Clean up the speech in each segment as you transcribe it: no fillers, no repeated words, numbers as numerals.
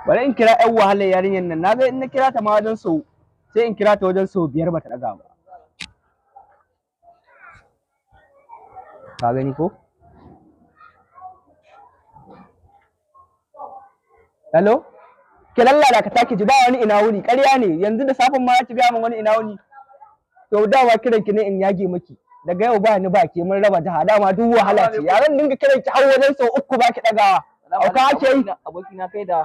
Bari in kira ƴan wahalar yarinyar nan. Na ga in na kira ta ma wajen sau, sai in kira ta wajen sau 5 bata ɗaga ba. Ka gani ko? Hello? Ki lallada ka taki ji ba wani ina wuni, ƙarya ne. Yanzu da safen ma ki gaya min wani ina wuni. To dama kiran ki ne in yage miki. Daga yau ba ni ba ke, mun raba jaha, dama duk wahala ce. Ya zan dinga kiran ki har wajen sau 3 ba ki ɗagawa. Auka ake yi. Abokina kai da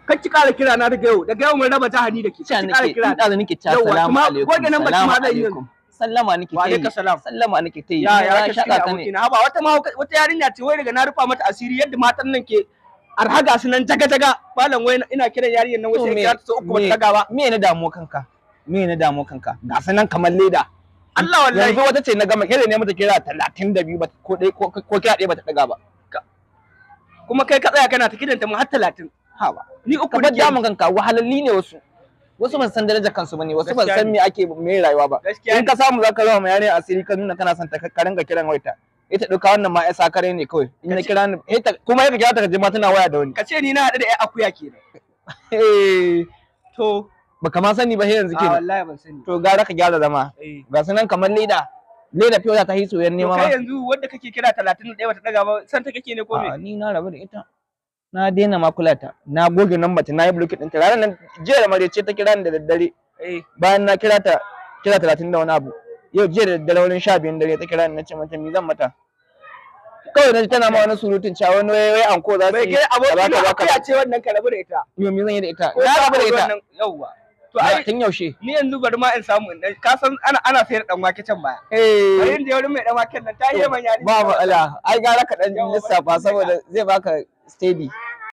Kar ki ƙara kira na daga yau, daga yau mun raba jaha ni da ke. Kar ki ƙara kira nake na. ɗazu nake cewa Yauwa, salamu kuma alaikum, goge nan baki salamu ma zan yi yanzu. alaikum. Sallama nake Wa ta yi. alaikum salam. Sallama nake ta yi. Ya ya Na ka shaƙa shirya ka ne. abokina. Haba wata ma wata yarinya ce wai daga na rufa mata asiri yadda matan nan ke arha ga su nan jaga jaga. Malam wai ina kiran yarinyar nan wai To sai me kira ta sau 3 bata me ɗaga ba. me na damuwa kanka? Me na damuwa kanka? Ga su nan kamar leda. Allah wallahi. Yanzu wata ce na gama kira ne mata kira 32 ba ko ɗaya ko kira ɗaya bata ɗaga ba. Kuma kai ka tsaya kana ta kiranta mu har 30. Ha ba. Ni 3 Ka bar nake. damun kanka, wahalalli ne wasu. Wasu ban san darajar kansu bane, wasu ban Gaskiya san ne. me ake me rayuwa ba. Gaskiya In ne. ka samu zaka zama ma yarinya asiri ka nuna kana son ta ka ringa kiran wayarta. Ita ɗauka wannan ma ai sakare ne kawai. In na Ka ce- kira ni ita kuma ya kira ta ka je ma tana waya da wani. Ka ce ni na haɗu da ƴar akuya kenan. Eh, To baka ma sani ba sai yanzu a kenan. wallahi ban sani. To gara ka gyara zama. Eh. Ga su nan kamar leda. Leda fiye ta yi soyayyen To nema kai ma. yanzu wanda kake kira 31 bata ɗaga ba, san ta kake ne ko me? A'a, ni na rabu da ita. Na daina ma kula ta. Na goge number ta, na yi blocking ɗinta. Ranar nan jiya da maraice ta kira ni da daddare. Eh. Bayan na kira ta kira 30 da wani abu. Yau jiya da daddare wurin 12 dare ta kira ni, na ce mata me zan mata. Kawai na ji tana ma wani surutun cewa wani wai wai anko za su Bai yi. kai Kaza abokina kaza akuya kaza. ce wannan, ka rabu da ita. Yo me zan yi da ita? Ko Na ka rabu da auri ita. wannan yauwa. To Ya, ai tun yaushe. ni yanzu bari ma in samu in dan ka san ana sayar da dan wake can baya. Eh. Bari in je wurin mai dan waken nan ta yi man yarinya. Ba matsala. Ai gara ka dan Yauwa, bari lissafa in je ka. saboda zai baka steady.